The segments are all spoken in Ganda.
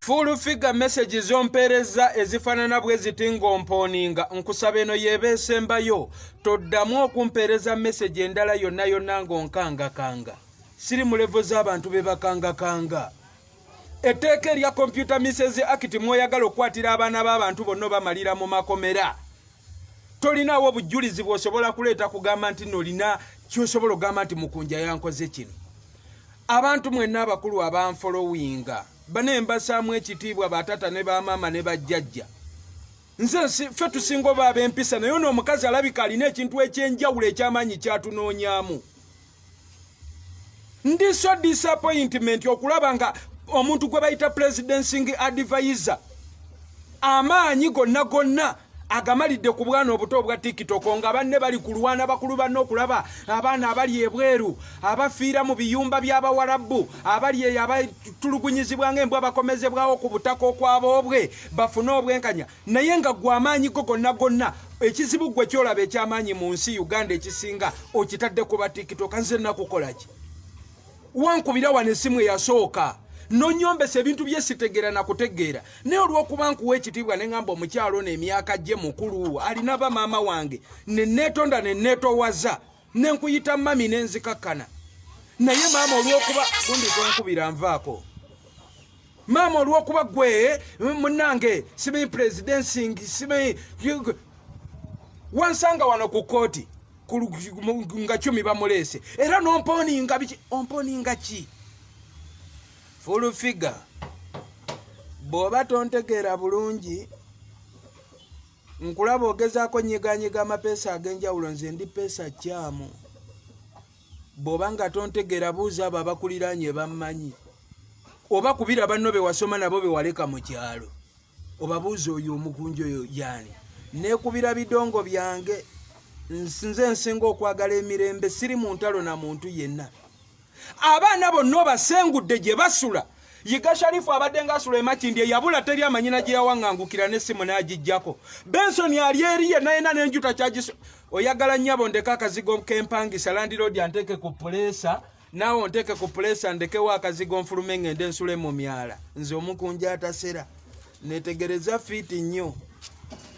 Full figure message zompeerezza ezifaanana bwe ziti ng'ompooninga nkusaba eno y'eba esembayo toddamu okumpeereza message endala yonna yonna ng'onkangakanga siri mu levo z'abantu be bakangakanga etteeka erya computer misses act mwoyagala okukwatira abaana b'abantu bonna obamalira mu makomera tolinaawo obujulizi bw'osobola kuleeta kugamba nti nolina kyosobola okugamba nti mukunja yankoze kino abantu mwenna abakulu abanfolowinga bane mbasaamu ekitiibwa batata ne bamaama ne bajjajja nze ffe tusinga oba ab'empisa naye ono omukazi alabika alina ekintu ekyenjawulo ekyamaanyi kyatunoonyaamu ndi so disappointment okulaba nga omuntu gwe bayita presidencing advisor amaanyi gonna gonna agamalidde ku bwana obuto obwa tiktok nga banne bali kulwana bakulu banne okulaba abaana abali ebweru abafiira mu biyumba by'abawarabu abali eyo abatulugunyizibwa ng'embwa bakomezebwawo ku butaka okwaboobwe bafune obwenkanya naye nga gwe amaanyi go gonna gonna ekizibu gwe kyolaba ekyamaanyi mu nsi uganda ekisinga okitadde ku ba tiktok nze nakukolaki wankubira wano esimu eyasooka nonyombesa ebintu byesitegeera nakutegeera naye olwokuba nkuwa ekitiibwa neŋamba omukyalo ono emyaka gye mukulu alina ba maama wange neneetonda neneetowaza nenkuyita mami nenzikakkana naye maama olwokuba gundi tonkubira nvaako maama olwokuba gwe munange simanyi presidencing simanyi wansanga wano ku kooti nga cumi bamuleese era nomponinga biki omponinga ki full figure bw'oba tontegeera bulungi nkulaba ogezaako nyiganyiga amapeesa ag'enjawulo nze ndi peesa kyamu bw'oba nga tontegeera buuza abo abakuliraanye bammanyi oba kubira banno be wasoma nabo be waleka mu kyalo obabuuza oyo omugunja oyo yaani neekubira bidongo byange nze nsinga okwagala emirembe siri mu ntalo na muntu yenna abaana bonna obasengudde gye basula yiga sharifu abadde nga asula emakindi eyabula teri amanyina gye yawaŋŋangukira n'essimu n'agiggyako benson ali eri yenna yenna n'enju takyagiso oyagala nnyabo ndeke akazigo k'empangisa landiroodi anteeke ku puleesa naawe onteeke ku puleesa ndekewo akazigo nfulume ngende nsule mu myala nze omukunja atasera netegereza fiiti nnyo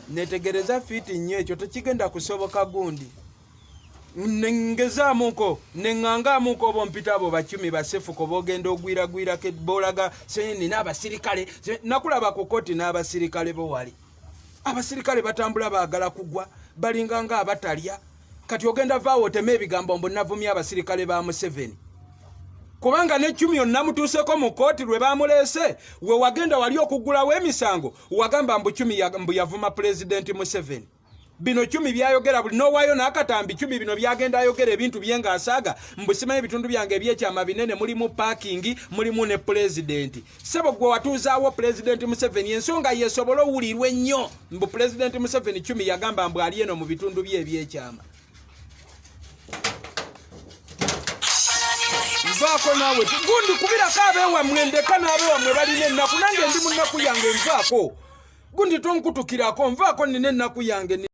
netegereza fiiti nnyo ekyo tekigenda kusoboka gundi ngezaamuko neŋŋangaamuko oba ompita abo bacumi basefuko bogenda ogwiragwirako bolaga nina abasirikale nakulaba ku kooti n'abasirikale bo wali abasirikale batambula baagala kugwa balinga nga abatalya kati ogenda vaawo oteme ebigambo mbu navumye abasirikale ba museveni kubanga ne cumi onamutuuseko mu kooti lwe bamuleese we wagenda wali okuggulawo emisango wagamba mbu cumi mbu yavuma pulezidenti museveni bino cumi byayogera buli nowaayo n'akatambi cumi bino byagenda ayogera ebintu bye ng'asaaga mbu simanyi ebitundu byange ebyekyama binene mulimu paakingi mulimu ne pulezidenti sebo gwe watuuzaawo pulezidenti museveni ensonga yesobole owulirwa ennyo mbu pulezidenti museveni cumi yagamba mbu ali eno mu bitundu bye ebyekyama nvaako naawe gundi kubirako abeewamwe ndeka n'abeewamwe balina ennaku nange ndi mu nnaku yange nvaako gundi tonkutukirako nvaako nina ennaku yange.